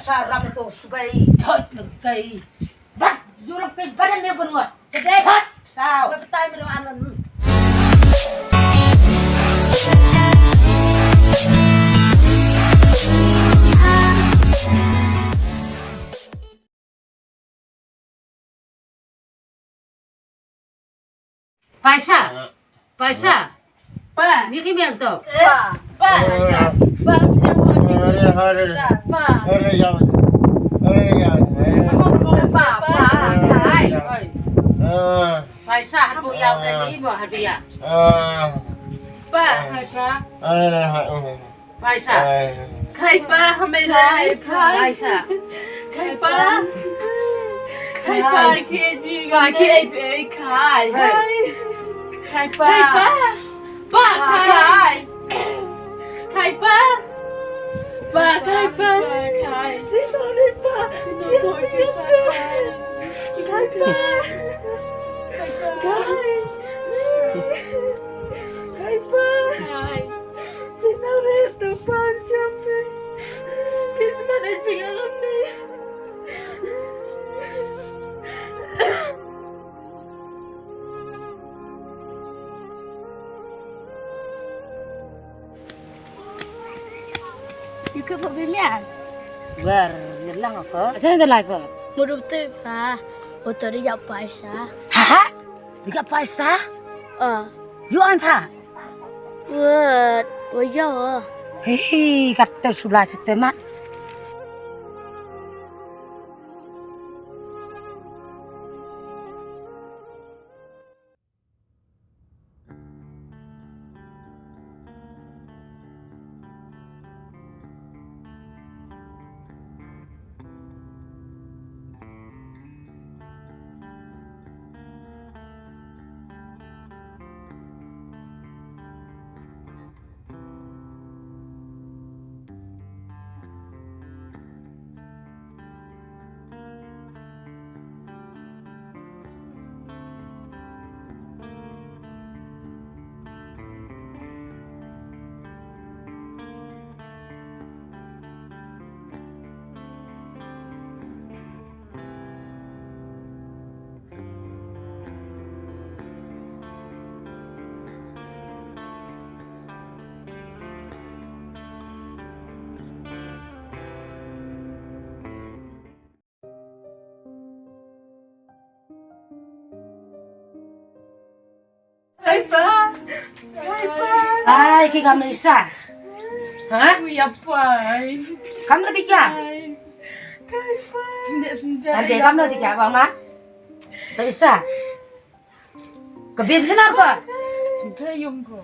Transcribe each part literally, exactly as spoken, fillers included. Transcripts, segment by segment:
Ka ram ko subai. Thot kai. Ba, yu lok kai ba me bun ngot. Kedai. Thot. Sao. Ba petai me ro anan. Paisa. Paisa. Pa. Ni ki mem to. Pa. Pa. Pa. Pa. Hare, hare. Pa. Hare, ya. Hare, ya. Pa. Pa. Hai. Ah. Paisa, hatu ya tadi mo hatu ya. Ah. Pa. Hai pa. Hare, hare. Paisa. Khai pa, hame lai khai. Paisa. Khai pa. Khai pa, khai pa, khai pa. Khai pa. Pa, khai. Khai pa. Pa, khai pa. Khai. Khai pa. Khai pa. Khai. Chinare tu pan champe. Kismat ai pingalam ni. You could put me mad. Wer, yelang ako. Asa ente lai pa. Mudu tu pa. Otori ya paisa. Ha? Tiga paisa? Ah. Yuan pa. Wat, waya. Hei, kata sulah sitemat. Hai pa. Hai pa. Ai, ki kam isa. Ha? Ui, apa ai? Kam na tikya? Hai pa. Ande kam na tikya ba ma? Ta isa. Ka bib sinar ko. Ande yung ko.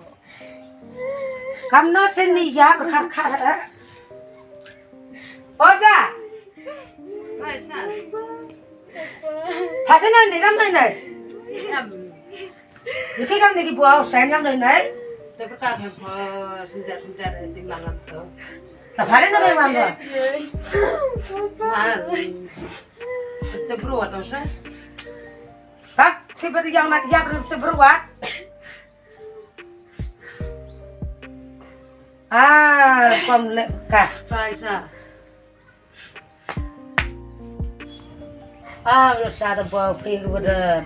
Kam no sen ni ya berkat kat. Oda. Paisa. Paisa na ni kam na ni. Kam. Ni ki kam ni ki buau sen kam na ni. Te berkat ha pa senjar senjar di malam tu. Ta pare no de wang ko. Man. Te bro atau sa. Tak, si ber yang mat yang te bro. Ah, pom le ka. Paisa. Ah, yo sa da ba phi ko da.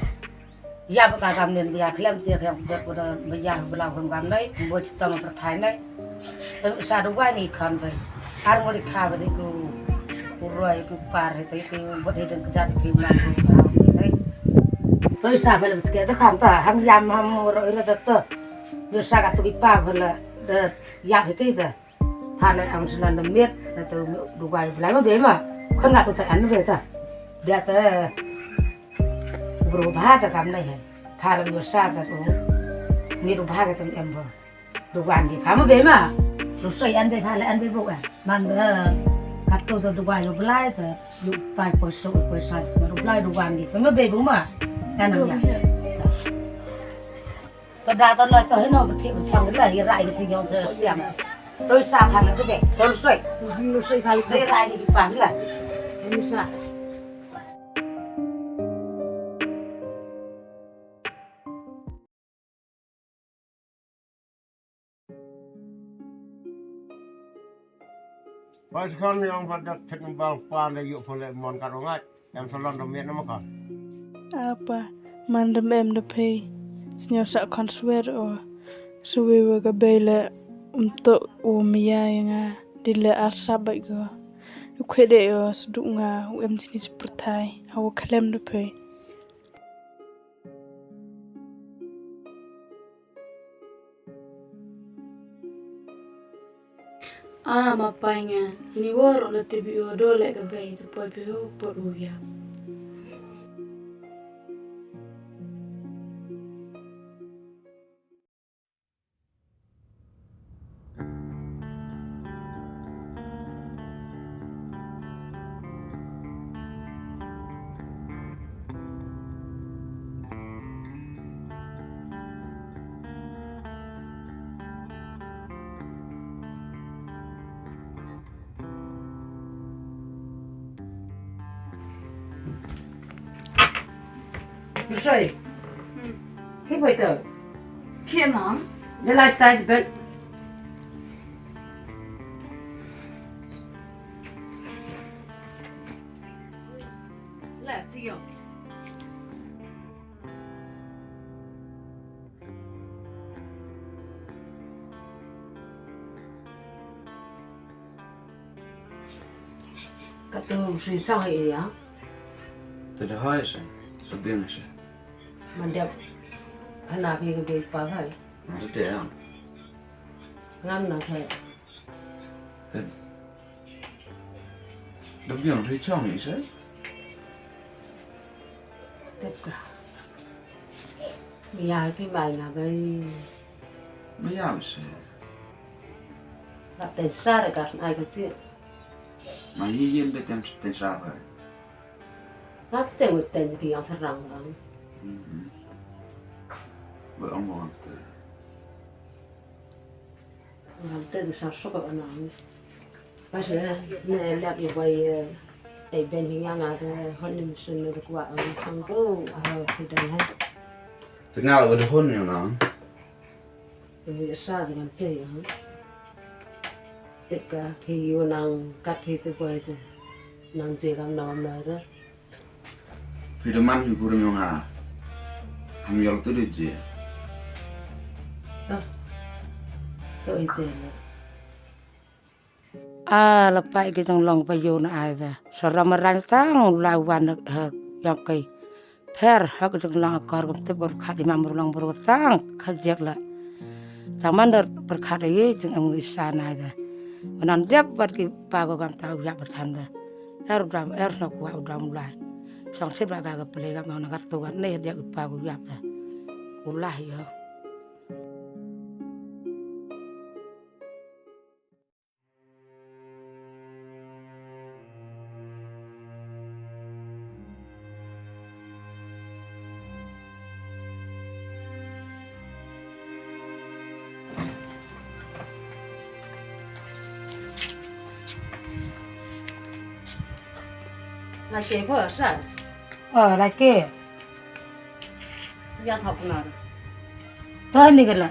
Ya ba ka kam nen ba ya klem che klem che ko da ba ya ba la kam kam nai, bo chi tam per thai nai. Tam sa da wa ni kam bai. Ar mo ri kha ba de ko. Ko roi ko par he te ko bo de den ka jat ko ma ko nai. To sa ba le ba ske da kam ta ham yam ham ro ro da to. Yo sa ka tu ki pa ba la da ya ba ke da. Pha le ang sna na miet na tu Dubai Blai ma be ma. Khan na tu ta an be ta. Dia ta bro ba ta kam na he. Pha le yo sa ta tu. Miet ba ka chang em ba. Dubai ki pha ma be ma. So so an be pha le an be bo ka. Man ba ka tu tu Dubai Blai ta. Dubai poi so poi sa ma Dubai Dubai ki. Ma be bo ma. Kan na ya. To da to noi to hino ba thik ba chang la hi rai ni si yong sa siam. To sa phan la to be. To soi. Hino soi kali to. Hi rai ni pa la. Hino sa. Ai skhan yang pada thit bal pan da yu pole mon ka rongat. Yang salon da miet nama kan. Apa, man da mem da pei. Sñiaw sa kon swer o. Swer wa ka bei le um to u mia ya nga. Di le asap bai go. U kwe de o sduk nga u em jinis pyrthai. Hawa khlem da pei. Ah, ma pai nga, ni wor la tibi o do le ka bei, te poi pi o pot u ya. Busoi. Khi bai tau. Khi mom. Ni lai stai sibet. La, si yo. Ka tu si chang i ya. Tu da hoi sa, ka biang sa. Man dep hana bi ka bi pa hai. Ma tu de ang. Ngam na thai. Tu da biang si chang i sa. Tep ka. Mia phi mai nga bai. Mia mse. Ba ten sar ka ai ka ti. Ma yi yin de ten ten sar ba. Nga te ngut ten bi ang sarang bang. Mhm. Ba ang bang te. Ngam te de sa suk ka nang. Pas ne lak i bai, eh, ei ben hi nga nga de hon nim sen ne de kwa ang chang do ha phi dan ha. Te nga de hon ni nang. Wi sa de ngam te ya. Te ka phi yu nang kat phi te bai te. Nang je kam nang na re. Phi da man phi kurim yong nga. Ham yol tu de je. Ah. To ite na. A la pai ki tang long pa yo na ai da. Sa ram ran tang la wan ha yong kai. Pher ha ki tang long akor kum tip kor khat imam ru long bru tang kha jek la. Tang man da per khat ye jing ang isa na ai da. Manan dep wat ki pa ko gam ta u yak pa than da. Er dam er sna kwa u dam lai. Sang sip la ka ka pele gam na ka tu kan ne dep ki pa ko yak da. Ulah yo. Lake pho sa. Oh, lake. Yang thok nar. To ni kala.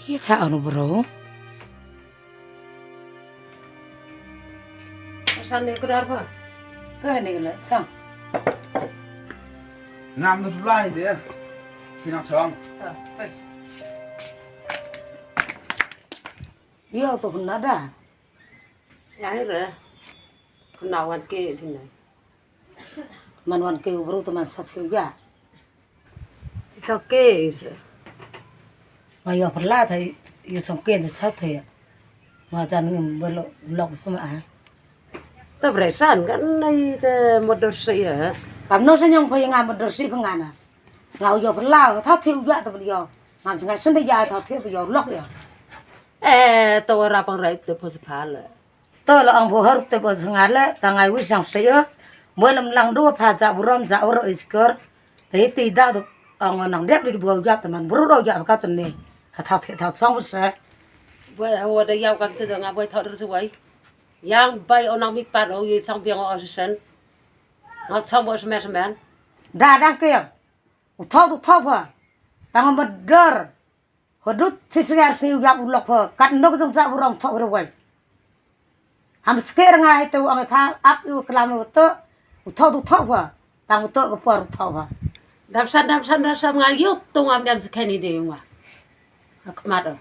Ye tha anu bro. San ni kudar pho. Ka ni kala chang. Ngam tu sulai dia. Pinang chang. Ah, hai. Yo tu nada. Ya, ira. Kena wan ke sini. Man wan ke u bru tu man sat ke ya. It's okay, it's. Ma yo perla thai, yo song ke sat thai. Ma jan ngim belo lok pama ai. Ta bresan kan nai te modor se ya. Kam no se nyong pa nga modor se pa nga na. Nga u yo perla, tha thai u ya ta bel yo. Ngan se ngai sen de ya tha thai bel yo lok ya. Eh, to ra pang rai te pho se pha le. To la ong pho har te pho se nga le, ta ngai wi sang se yo. Mo lam lang do pha ja burom ja oro iskor. Te ti da to ong nang dep di bo ya te man bru do ya ka te ne. Ha tha thai tha song se. Bai, awa da yaw ka te nga bai thot re se wai. Yang bai o nang mi pat o yi sang biang o sen. Nga sang bo semen semen. Da dang ke. U thot u thot ba. Tang ba der. Hadut shi sngi ar sngi u ïap u lok pha. Katno ka jong ja u rong thoh bro wai. Ham skeh ra nga hi te u ong pha ap u klam u to. U thoh u thoh pha. Tang u to ka por u thoh pha. Dam san dam san dam san nga yu tu ngam dam skeh ni de nga. Ak mat o.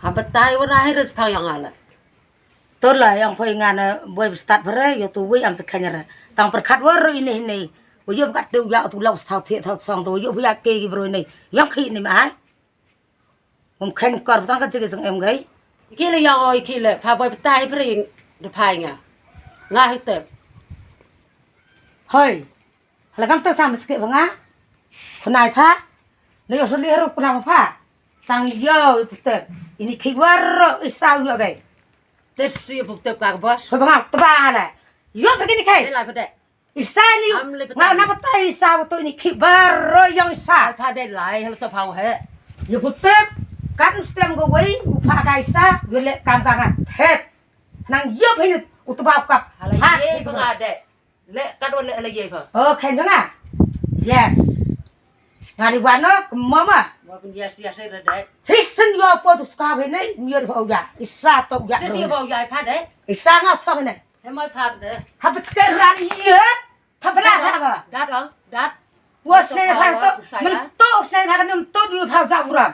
Ham batai wa ra hi res phang yang ala. To la yang phoi nga na boi bstat pha re yo tu wi am skeh ra. Tang pyrkhat wa ro ini ini. Wa yo kat tu ya tu lau stau thie thau song tu yo ya ke ki bro ini. Yang khi ni ma ai. Mum khen kor tang ka jig jong em gai. Ki le yang oi ki le pha boi batai pring de phai nga. Nga hi tep. Hoi. Hala kam tang sam sikit banga. Khunai pha. Ni yo suli haru kuna pha. Tang yo i putep. Ini ki waro i sau yo gai. Tet si putep ka bos. Pha banga tba hala. Yo pergi ni kai. Ni lai pha de. Isa ni. Am le pha. Nga na pata isa betul ini ki waro yang isa. Ai pha de lai hal to pha he. Yo putep. Kan stem go wei u pha ka isa. Yo le kam ka nga. Het. Nang yo pha ini utba kap. Hala ye banga de. Le ka don le le ye pha. Oh, khen nga. Yes. Nga ri wano kemama. Wa pun yes yes re dai. Sisen yo po tu ska bene miyo pha uya. Isa to uya. Te si pha uya pha dai. Isa nga so ne. He mai pha de. Ha bet ke ran ye. Tha bra ha ba. Dat ong, dat. Wa se pha to. Men to se pha nem to du pha ja uram.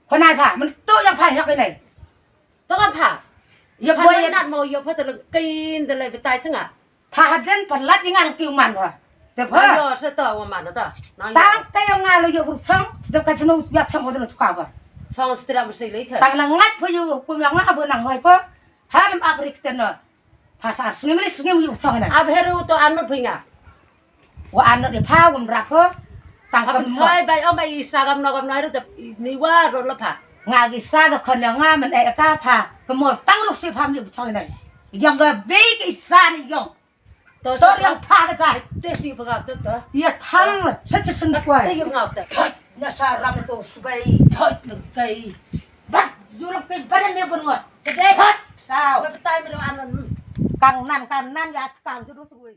Khonai pha, men to yang pha hiak inai. To kan pha. Ya boy nat mo yo pha te leng kin de le betai chenga. Pha haden pha lat yang an ki man pha. Te pha. Yo se to wa man to. Tang te yang nga lo yo bu chang, te ka chenu ya chang wa de suka pha. Chang stra mo se le kha. Tang na ngat pha yo ku yang nga bu nang hoi pha. Harim abrik te no. Pha sa sngim ri sngim yu chang na. Ab heru to anut pha nga. Wa anut ni pha wam rap pha. Tang kam choi bai om bai isa kam no kam no ru te ni wa ro lo pha. Nga ki sa da khon nga men e ka pha. Ka mo tang lu si pha mi bu choi nai. Yong ga be ki sa ni yong. To yang pha ka jai. Te si pha ka te to. Ya thang sa chi sun kwai. Te yong nga te. Nya sa ram ko subai. Thot kai. Ba yu lo kai ba ne me bun ngot. Te de. Sa. Ba tai me ro anut. Kang nan kang nan ya kang ju ru sui.